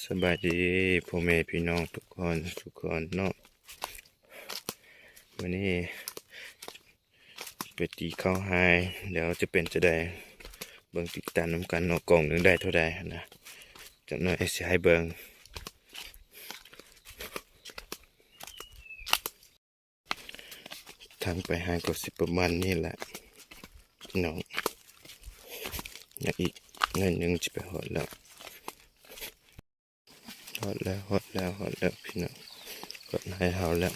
ສະບາຍດີພໍ່ແມ່ພີ່ນ້ອງທຸກຄົນທຸກຄົນເນາະ. ມື້ນີ້ໄປຕີເຂົ້າໄຮ່ ແລ້ວຈະເປັນຈັ່ງໃດ ເບິ່ງຕິດຕາມນຳກັນເນາະ. ກອງໜຶ່ງໄດ້ເທົ່າໃດຫັ້ນນະ ຈັກໜ້ອຍຊິໃຫ້ເບິ່ງ. ທາງໄປຫາກໍຊິປະມານນີ້ແຫຼະພີ່ນ້ອງ. ຍັງອີກໜ້ອຍໜຶ່ງຊິໄປຮອດແລ້ວ. ຮອດແລ້ວ ຮອດແລ້ວ ຮອດແລ້ວພີ່ນ້ອງ. ຮອດໄຮ່ເຮົາແລ້ວ.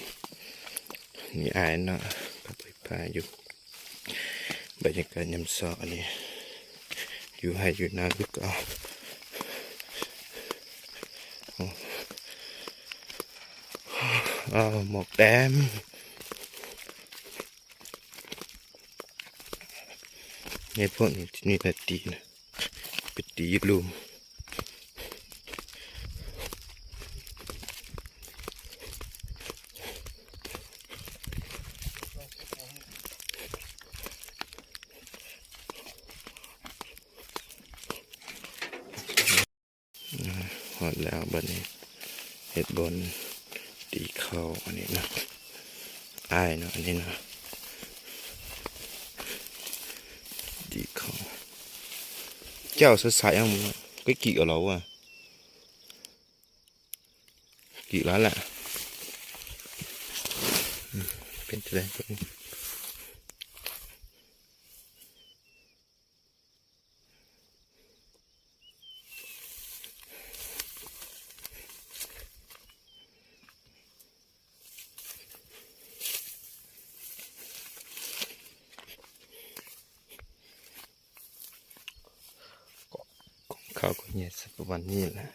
ນີ້ອ້າຍເນາະ ພາໄປພາຢູ່. ບັນຍາກາດຍາມເຊົ້າອັນນີ້ ຢູ່ໄຮ່ຢູ່ນາຄືເກົ່າ. ໂອ້ ອ້າວ ໝອກເຕັມ. ໃນພວກນີ້ ນີ້ລະຕີນະ ໄປຕີຢູ່ລຸ່ມ. ຮອດແລ້ວບັດນີ້ ເຮັດບ່ອນຕີເຂົ້າອັນນີ້ນະ ອ້າຍເນາະ ອັນນີ້ນະ ຕີເຂົ້າ. ເຈົ້າສາຍໆ ຍັງໄປກີກເອົາລາວວ່າ ກີກລາວແຫຼະ. ອືມ ເປັນຈັ່ງໃດ? ເຂົາກໍແຍກໃສ່ປະມານນີ້ແຫຼະ.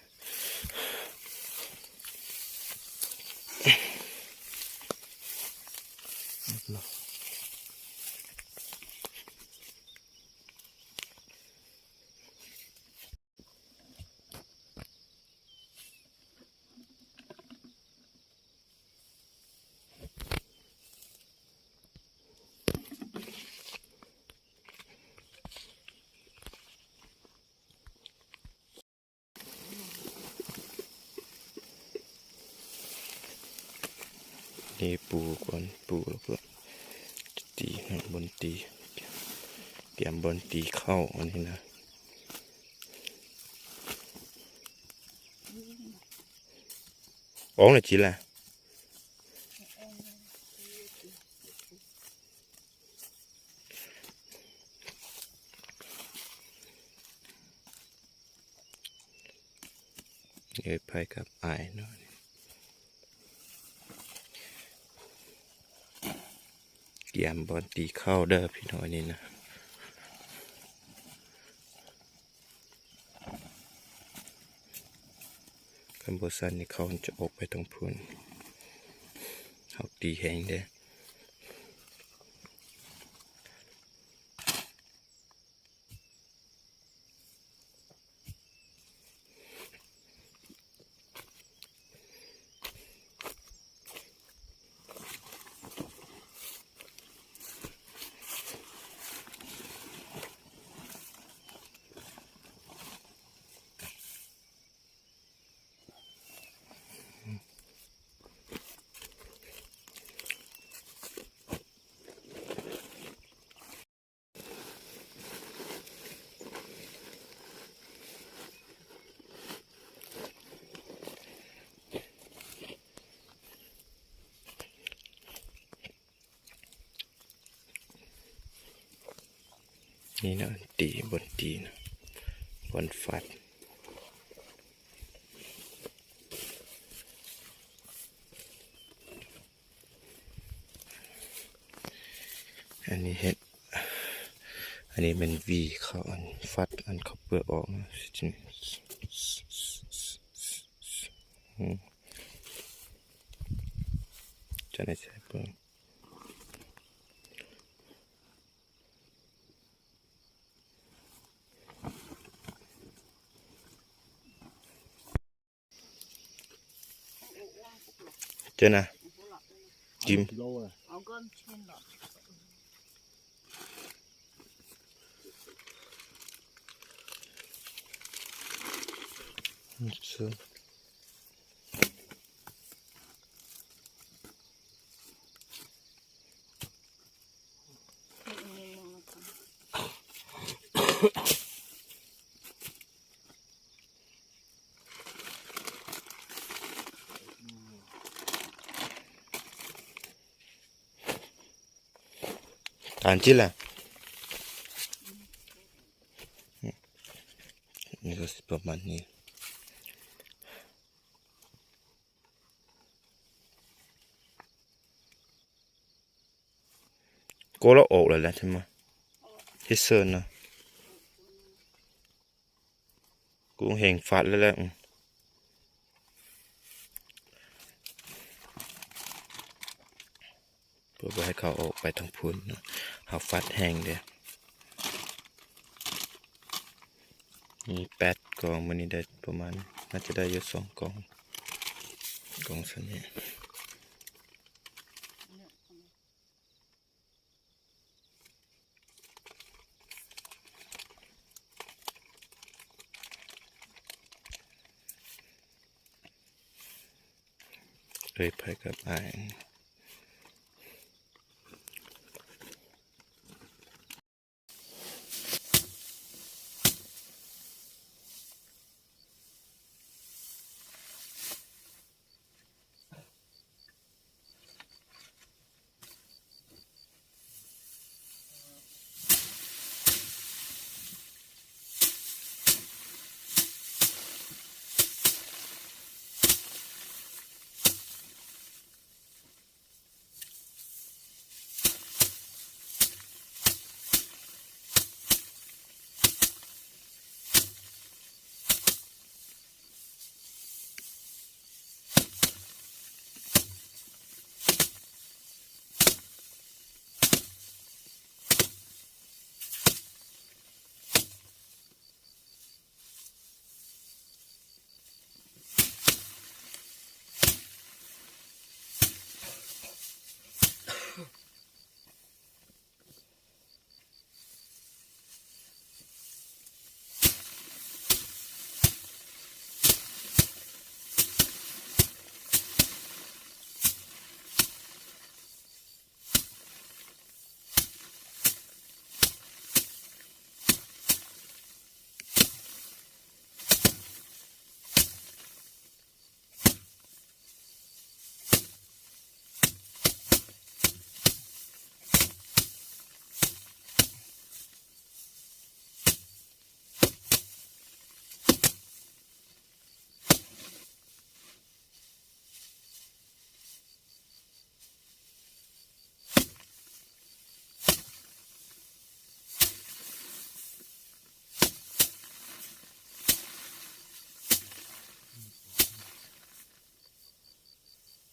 ນີ້ປູກ່ອນ ປູແລ້ວກໍຈະຕີເນາະ ບ່ອນຕີ ກຽມບ່ອນຕີເຂົ້າອັນນີ້ນະ. ອອກແລ້ວຈີລະ. ເອີ ໄປກັບອ້າຍເນາະ ກຽມບ່ອນຕີເຂົ້າເດີພີ່ນ້ອງ ນີ້ນະ. ຄັນບໍ່ຊັ້ນນີ້ເຂົາຈະອອກໄປທາງພຸ້ນ ເຮົາຕີແຮງເດ້. ນີ້ນະ ຕີ ບ່ອນຕີນະ ບ່ອນຟັດ. ອັນນີ້ເຮັດ ອັນນີ້ແມ່ນຫວີເຂົ້າ ອັນຟັດ ອັນເຂົ້າເປືອກອອກນະ. ອືມ ຈະໄດ້ໃຊ້ເບິ່ງ. ເຈົ້ານະ ຈິ້ມ ເຊີນ. ຕານຈິລະ ນີ້ກໍຊິປະມານນີ້ ໂກລະອອກແລ້ວແຫຼະ ເຫັນບໍ່ ເຮັດເຊີນນະ. ກູແຮງຟາດແລ້ວແຫຼະ ອືມ ເພື່ອບໍ່ໃຫ້ເຂົາອອກໄປທາງພຸ້ນເນາະ ເຮົາຟາດແຮງເດ້. ມີແປດກ່ອງ ມື້ນີ້ໄດ້ປະມານ ໜ້າຈະໄດ້ຢູ່ສອງກ່ອງ ກ່ອງສ່ຳນີ້. ເອີຍ ໄປກັບອ້າຍ.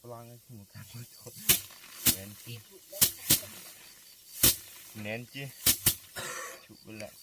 ພະລັງໃຫ້ໝູກັນໝົດ ແມ່ນຈິ ແມ່ນຈິ ຊຸບໄປແລ້ວ.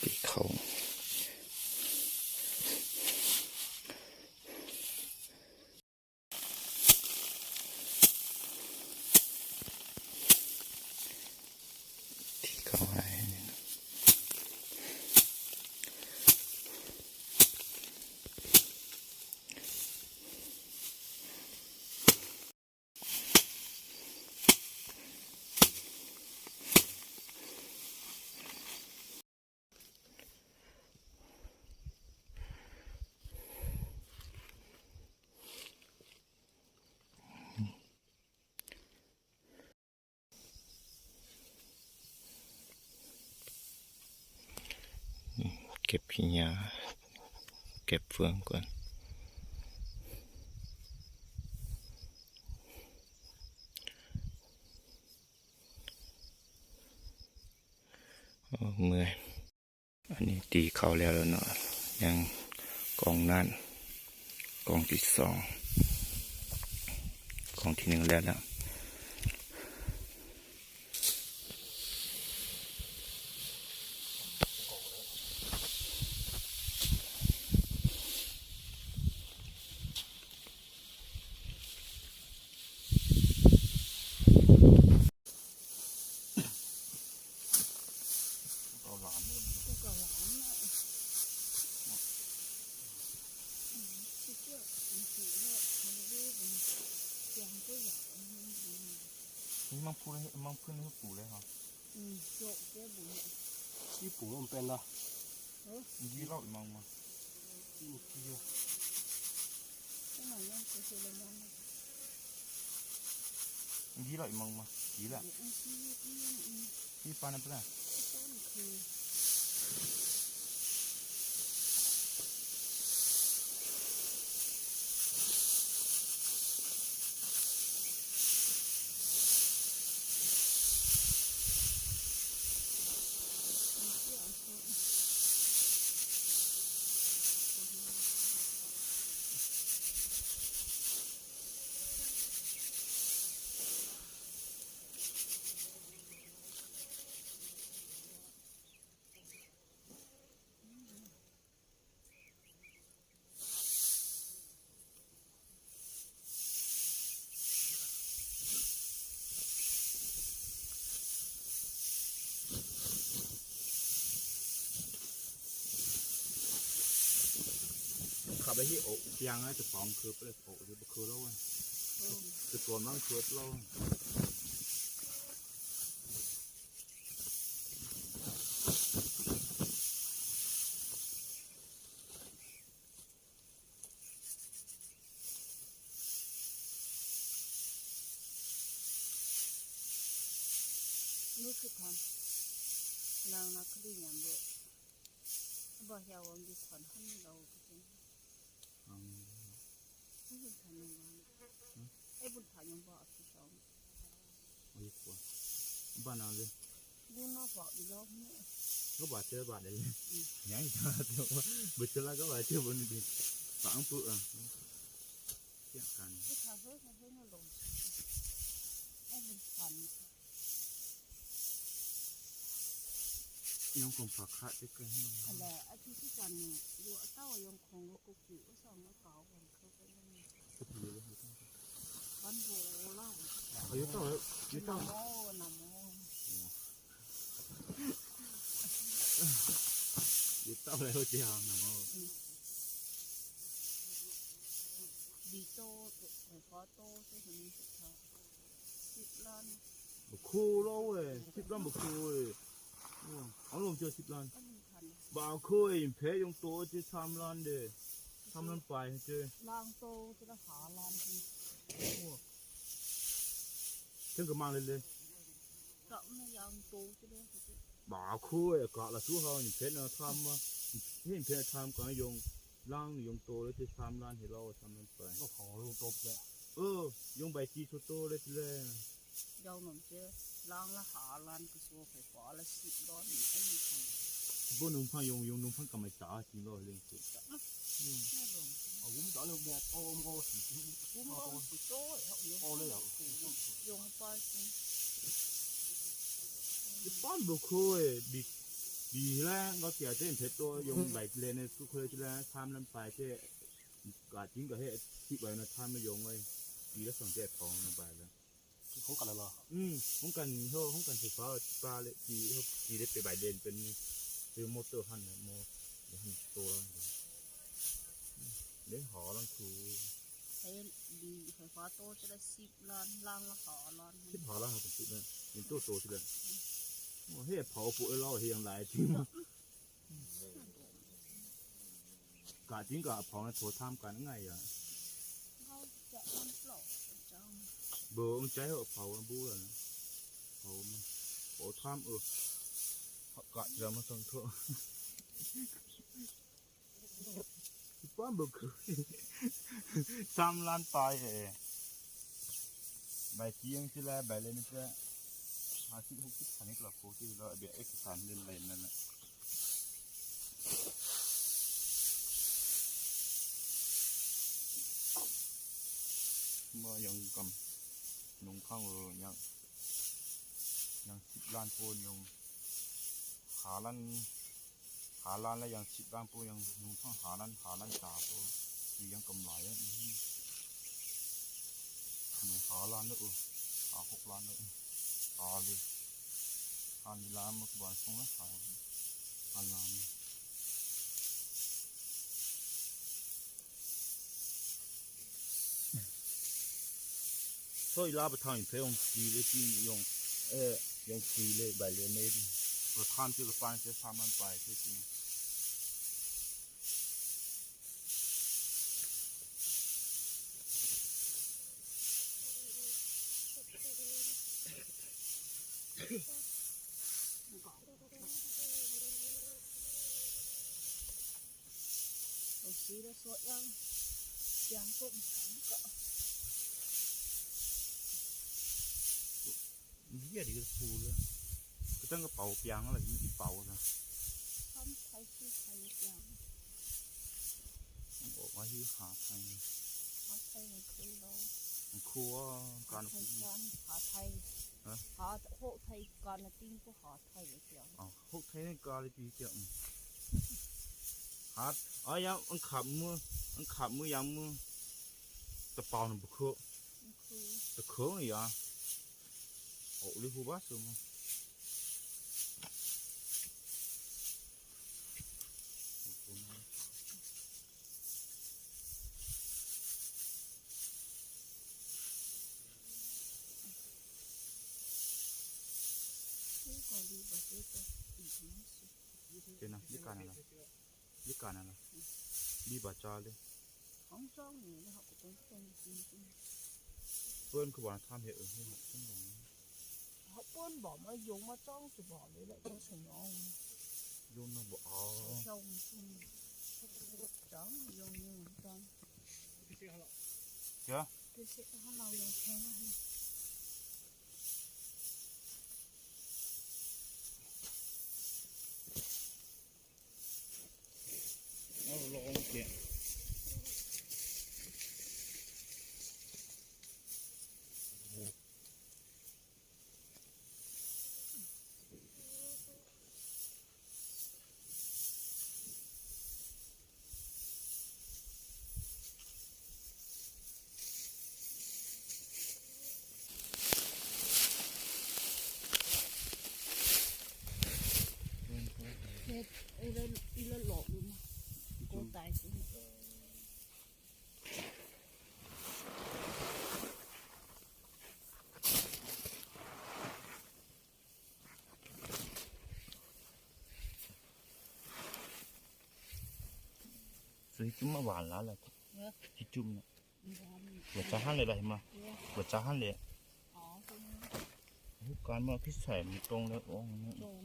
ຕີເຂົ້າ ທີ່ເຂົາໃຫ້. ເກັບຂີ້ຫຍ້າ ເກັບເຟືອງກ່ອນ. ໂອ້ ເມື່ອຍ. ອັນນີ້ຕີເຂົ້າແລ້ວແລ້ວເນາະ ຍັງກອງນັ້ນ ກອງທີສອງ ກອງທີໜຶ່ງແລ້ວແລ້ວ. ເອົາຫຼາມເລີຍ ເອົາຫຼາມເນາະ ນີ້ມັງພຸ້ນ ມັງພຸ້ນໃຫ້ປູເລີຍເຮົາ. ອືມ ໂຈະແກ້ບຸນ ອີ່ປູມັນເປັນລະ ເອີ ຢີເລົ່າອີ່ມັງມາ ດີລະອີ່ມັງມາ ດີລະ ອີ່ປານນັ້ນເປັນລະ. ເອົາໄປເຮັດອອກ ປຽງໃຫ້ເຈົ້າຂອງຄືໄປເລີຍ ອອກຢູ່ບໍ່ຄືລາວ ເອີ ແຕ່ກ່ອນມັນຄືລາວ. ຮູ້ສຶກວ່ານາງນັກຄະດີຫຍັງເດ ບໍ່ເຫັນວ່າມີຄວາມຫັນເຮົາຄືກັນ ອືມ ໄອ້ບຸນທັນຍັງວ່າ ອືມ ໄອ້ບຸນທັນຍັງບໍ່ເອົາທີ່ສອງ ໂອ້ຍ ກວ່າ ບ້ານນາເລີຍ ບຸນນອກເບາະອີຫຼອກນີ້ ເຂົາບາດເຈັບບາດໃດ ອືມ ຍັງ ເບິດເທື່ອລະກໍບາດເຈັບບໍ່ນີ້ຕິ ປາງປຶອະ ກຽງກັນ ໄອ້ຂາເຮີຍ ຂາເຮີຍນະລົງ ໄອ້ບຸນທັນ ຍອງຄົງພາຄະຕິກະ ອັນແລະ ອາທິດທີ່ຈັນນີ້ ຢູ່ອາເຕົ້າ ຍອງຄົງ ກຸກິວ ສອງ ອາເຕົ້າ ວັນຄືໄປນັ້ນ ວັນໂບລາ ອາຍຸເທົ່າ ອາຍຸເທົ່າ ນະໂມ ນະໂມ ອາຍຸເທົ່າແລ້ວເຈົ້າ ນະໂມ ອືມ ດີໂຕ ໄຟຟ້າໂຕ ໃສ່ຄົນນີ້ສຸດທ້າຍ ສິບລ້ານ ບໍ່ຄຸ້ມເລີຍເວີຍ ສິບລ້ານບໍ່ຄຸ້ມເວີຍ ໂອ້ ເອົາລົງເທື່ອສິບລ້ານ ບໍ່ຄຸ້ມເລີຍ ແພງ ຍົງໂຕເຈັດ ສາມລ້ານເດ້ ສາມລ້ານປາຍເຈົ້ ລ້ານໂຕ ເທື່ອລະຫ້າລ້ານ ໂອ້ ເຖິງກະມາເລີຍເລີຍ ກະມາຢ່າງໂຕເຈົ້ ບໍ່ຄຸ້ມເລີຍ ກະລະຊູເຮົານີ້ ເພັດນະທຳ ເຫັນເພັດນະທຳກະຍົງ ລ້ານຍົງໂຕເລີຍເຈັດ ສາມລ້ານ ເຮັດລາວສາມລ້ານປາຍ ໂອ້ ຂອງຍົງໂຕແຫຼະ ເອີ ຍົງໃບຈີໂຕເລີຍເລີຍ ເຈົ້າໜຸ່ມເຈ້ ລ້ານລະຫ້າລ້ານ ກະຊວງໄຟຟ້າລະສິບລ້ານ ອັນນີ້ຂອງ ບໍ່ໜຸ່ມພັນ ຍົງ ຍົງໜຸ່ມພັນກະໄມຕາຈິງເລີຍເລີຍ ອືມ ເອົາວຸ້ມຕາເລີຍແບບ ໂອ້ ໂອ້ ກຸມໂຕ ໂຕ ໂຕເລີຍ ຍົງປາຍ ປານບໍ່ເຄີຍ ບີ ບີແລ້ວກໍເສຍເຕັມເພັດໂຕ ຍົງໃບເລນ ເຄີຍແລ້ວ ສາມລ້ານປາຍເຈ້ ກະຈິງກະເຮັດ ສິບໃບນະ ທານມາຍົງເວີຍ ປີລະສອງແຈກຂອງນະ ໃບລະ ຄືຂອງກັນລະເນາະ ອືມ ຂອງກັນ ໂທ ຂອງກັນໄຟຟ້າ ປາເລ ຈີ ຈີໄດ້ໄປໃບເດນ ເປັນ ເປັນມໍເຕີຫັ້ນນະ ມໍ ເດຫັ້ນໂຕລະ ເດຫໍລັງຄູ ໃຫ້ດີ ໄຟຟ້າໂຕຈະໄດ້ສິບລ້ານ ລ້ານລະຫ້າລ້ານ ສິບຫ້າລ້ານ ເປັນສິບລ້ານ ເປັນໂຕໂຕຊິແຫຼະ ໂອ້ ເຮັດເຜົາປຸເອີເລົ່າ ເຮັດຫຍັງຫຼາຍຈິງ ກະຈິງກະເຜົາໃນໂທທາມກັນງ່າຍອະ ເຮົາຈະນຳເປົ່າເຈົ້າ ເບິ່ງໃຈເຮົາເຜົາບູລະນະ ເຜົາ ເຜົາທາມ ເອີ ກະຈະມາສົ່ງໂທ ປ້າມບໍ່ຄື ສາມລ້ານປາຍເອ ໃບຈີ່ຈັ່ງຊີ້ແຫຼະ ໃບເລນຈັ່ງຊີ້ແຫຼະ ຫ້າສິບ ຫົກສິບພັນນີ້ກະໂຄທີ່ລະ ເບຍເອກະສານເລນເລນນັ້ນແຫຼະ ມາຍັງກຳ ນົງຄັງເອີ ຍັງ ຍັງສິບລ້ານໂປນ ຍັງຫ້າລ້ານ ຫ້າລ້ານແລ້ວຍັງສິບລ້ານໂປ ຍັງນຸ່ງທັງຫ້າລ້ານ ຫ້າລ້ານຕາໂປ ຄືຍັງກຳໄລ ອື ຫ້າລ້ານເດີ ຫ້າຫົກລ້ານເດີ ຕາເລີຍ ທ່ານເວລາມາກວານສົ່ງລະຂາຍ ພັນລ້ານ ໂຊຍລາປະທານເພງຈີເລຈິງຍົງ ເອີ ຍົງຈີເລໃບເລເມ ປະທານຈຸລະປານເຈສາມັນໄປເພຈິງ ໂອເຄ ແລ້ວສວດຍັງ ຍັງກົມ ເຮີຍ ດີກະປູເລີຍ ກະຕັ້ງກະເປົາປຽງລະ ກະເປົານະ ທຳໄທຄືໄທປຽງ ມັນອອກມາຄືຫາໄທ ຫາໄທມັນຄືລາວ ມັນຄືການ ຫາໄທ ຫາ ຫາໂຫໄທການຕິງ ຫາໄທປຽງ ເອົາ ໂຫໄທການຕິງ ຫາ ອາ ຍາມອັງຄາບມື້ ອັງຄາບມື້ ຍາມມື້ ຕະເປົານຳບໍ່ຄື ຄື ຕະເຄີງຍາ ໂອລິຫູບາຊຸມ ໂອເຄ ເປັນນະ ລິການະລະ ລິການະລະ ບີບາຈາເລີຍ ເພິ່ນຄືວ່າທຳເຮັດເອີ ເພິ່ນບອກ ເຮົາເອີ້ນບອກມາຍົງມາຈ້ອງຈະບອກເລີຍແຫຼະ ເຈົ້າສະໜອງ ຍົງນະບໍ່ເອົາ ເຈົ້າ ຈ້ອງ ຍົງ ຍົງຈ້ອງ ເຈົ້າ ເຮົາເອົາຍົງແທງມາໃຫ້ ເອົາລອງເກະ ເຮັດ ເອີ ອີ່ລະຫຼອກຢູ່ນະ ໂກຕາຍຊິ. ຊິຈຸ່ມມາຫວານຫຼາຍແລ້ວ ເອີ ຊິຈຸ່ມນະ ຫວານ ເປີດຈາກຫັ້ນເລີຍລະ ເຫັນບໍ່ ເອີ ເປີດຈາກຫັ້ນເລີຍ ອໍ ການມາພິດໃສ່ມັນຕົງແລ້ວ ໂອ້ ຕົງ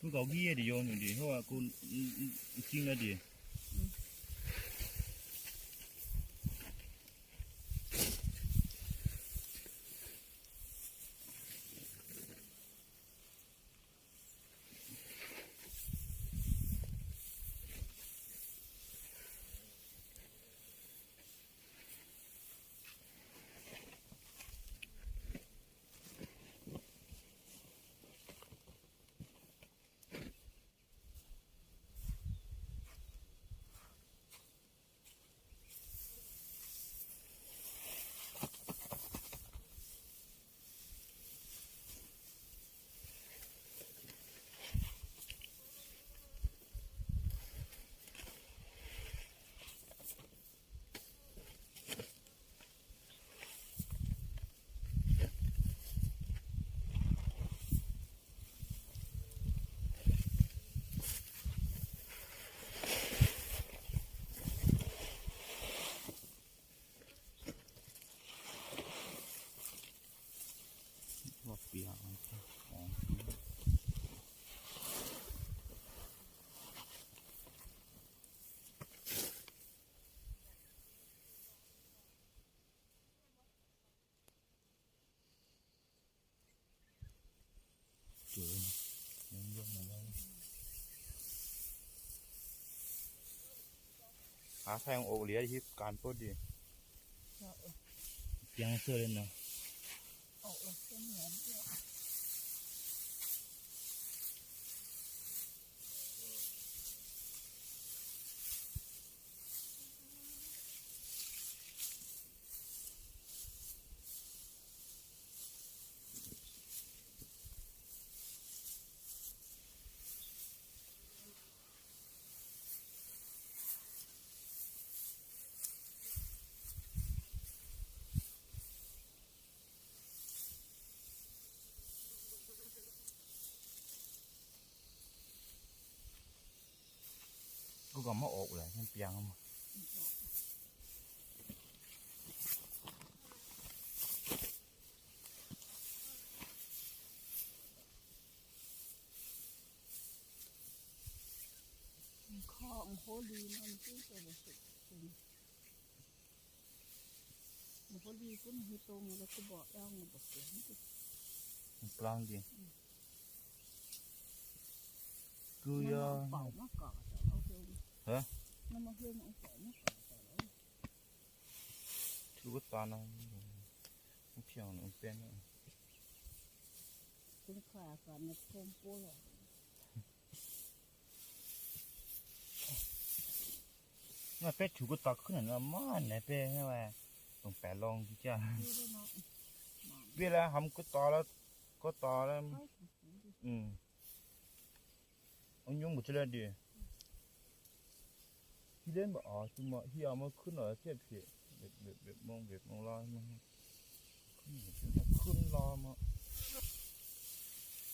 Kun kaugi di yo ni di ho a kun jing a di. Há sai ông ổ lía hít cán pốt đi. Piang sơ lên nào. Kau gambar ok lah, yang piang mah. Kau ang holi nanti kalau sudah. Holi pun hitung kalau tu bawa yang nak betul tu. Pelang je. Ku ya. Hah? Nama dia nak apa nak apa? Cuba tanam. Piang nak pen. Kun kaya kan nak kumpul. Nga pe chu ko ta khun na ma ne pe ne wa. Tong pe long ki cha. Pe la ham ko ta la. ກໍຕາແລ້ວ. ອືມ ເອົາຍຸງບໍ່ຈະແລ່ນດີ ທີ່ເລ່ນບໍ່ອອກ ຈຸມາເຫຍມາຂຶ້ນເອົາເຈັບເພ ເບັດ ເບັດ ເບັດໂມງ ເບັດໂມງລາວ ຂຶ້ນ ຂຶ້ນລາວມາ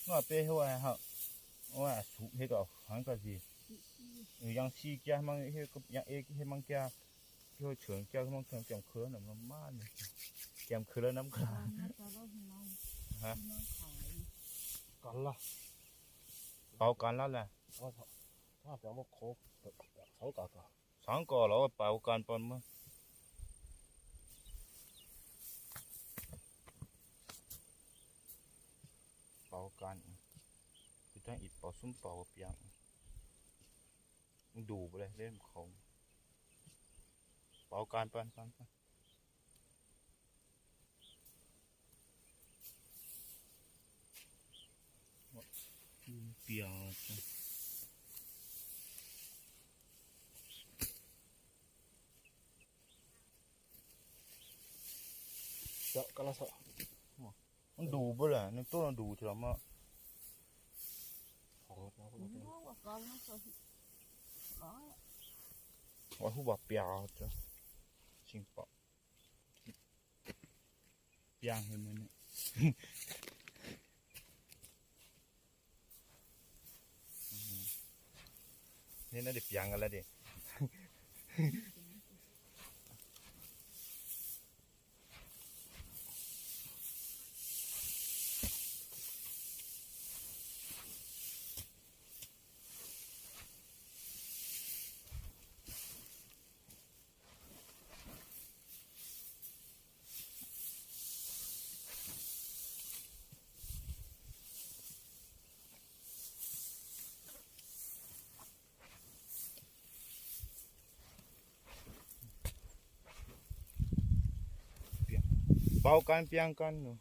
ວ່າເປເຮັດວ່າເຮົາ ວ່າສຸເຮັດກໍເອົາ ຫັ້ນກໍຊິ ເອີ ຢ່າງຊີແກ່ມັນເຮັດ ຢ່າງເອກເຮັດມັນແກ່ ເຮັດເສີງແກ່ມັນ ແກມເຂີນນຳມານ ແກມເຂີນແລ້ວນຳ ຮະ ກັນລະ ເປົ່າກັນລະແຫຼະ ເອົາ ຖ້າແປວ່າໂຄ ສັງກາ ສັງກໍລາວເປົ່າກັນປອນມາ ເປົ່າກັນ ຄືຈັ່ງອີກເປົ່າ ຊຸມເປົ່າປຽງ ດູບໍ່ໄດ້ເດ້ ເຂົາເປົ່າກັນ ປານ ປານ ປານ ປຽງ ເຈາະກັນລະເຊາະ. ມັນດູບໍ່ລະ ໃນຕົ້ນມັນດູເທື່ອມາ ວ່າຮູ້ວ່າປຽງເຈົ້າ ຊິງປະ ປຽງເຫັນມື້ນີ້ ເຫັນແລ້ວໄດ້ປຽງກັນແລ້ວເດ້. ປຽງ ເປົ່າກັນ ປຽງກັນເນາະ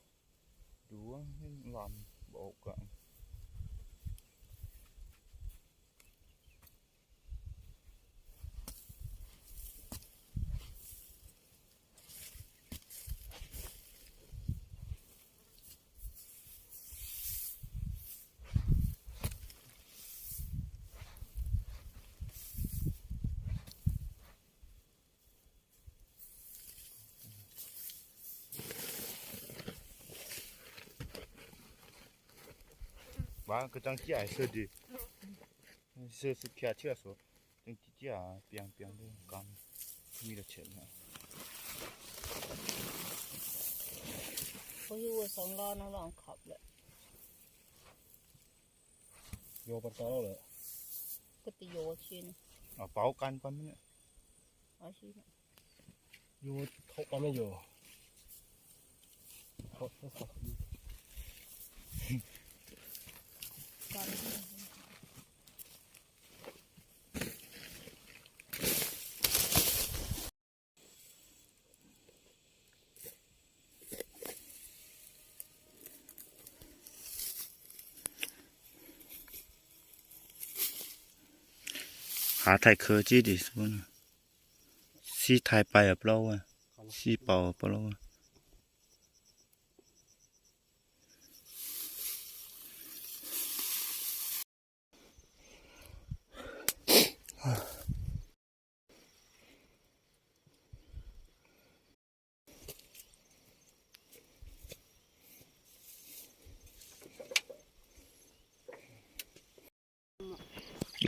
ດູວ່າເຫັນລຳບໍ່ອອກກະ ວ່າກໍຈັ່ງເຈຍເສີດດີ ເສີດສຸດເຈຍເຊື່ອໂສ ຈັ່ງເຈຍປຽງປຽງເດີກັນ ມີແຕ່ເຊີນນະ ບໍ່ຮູ້ວ່າສອງລໍ້ນຳລອງຂັບແຫຼະ. ໂຍປັນຕາເລີຍ ກໍຕິໂຍຊິນ ເອົາເປົ່າກັນກ່ອນເນາະ ເອົາຊິນະ ໂຍເຂົ້າກັນແມ່ນໂຍ ເຂົ້າ ກັນ. ຫາໄຖເຄີຈີດີສຸດ ຊີໄຖໄປອະເປົ່າວ່າ ຊີເປົ່າອະເປົ່າວ່າ.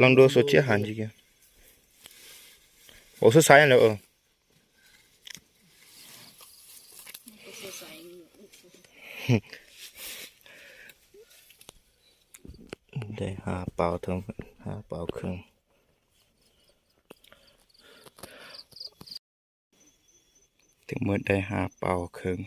ລອງດູໂຊເຊຍຫັນຈິກ ໂອ ສຸດທ້າຍແລ້ວ ເອີ. ໄດ້ຫ້າເປົາເຖິງ ຫ້າເປົາເຄິ່ງ ເຖິງໝົດໄດ້ຫ້າເປົາເຄິ່ງ.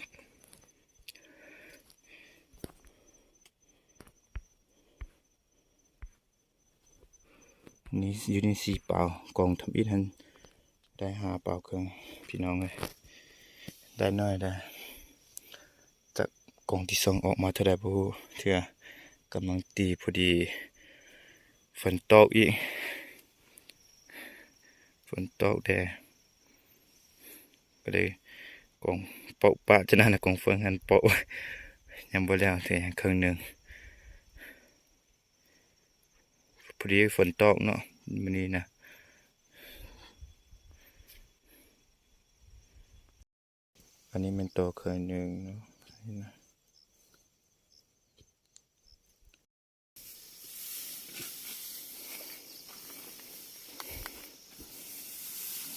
ນີ້ຢູ່ໃນສີ່ເປົາ ກອງທຳອິດຫັ້ນໄດ້ຫ້າເປົາເຄິ່ງ ພີ່ນ້ອງເອີຍ ໄດ້ໜ້ອຍໄດ໋. ຈາກກອງທີສອງອອກມາເທົ່າໃດບໍ່ຮູ້ ເທື່ອກຳລັງຕີພໍດີ ຝົນຕົກອີກ ຝົນຕົກແດ່ ກໍເລີຍກອງໂປະປະຈະນັ້ນນະ ກອງເຟີງຫັ້ນໂປະ ຍັງບໍ່ແລ້ວ ແຕ່ເຄິ່ງໜຶ່ງ ພໍດີຝົນຕົກເນາະມື້ນີ້ນະ. ອັນນີ້ແມ່ນຕໍ່ເຄິ່ງໜຶ່ງເນາະ ນີ້ນະ.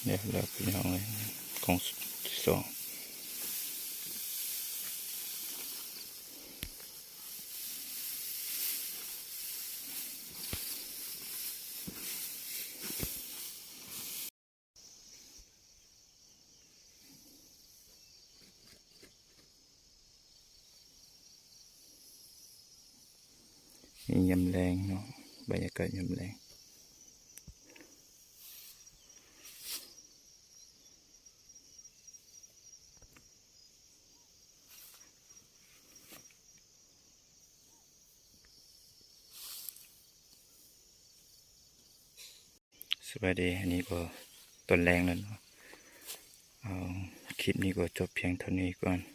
ແລ້ວ ແລ້ວພີ່ນ້ອງເອີຍ ຂອງທີ່ສອງ. ນີ້ຍາມແລງເນາະ ບັນຍາກາດຍາມແລງ. ສະບາຍດີ ອັນນີ້ກໍຕອນແລງແລ້ວເນາະ. ເອົາ ຄລິບນີ້ກໍຈົບພຽງເທົ່ານີ້ກ່ອນ.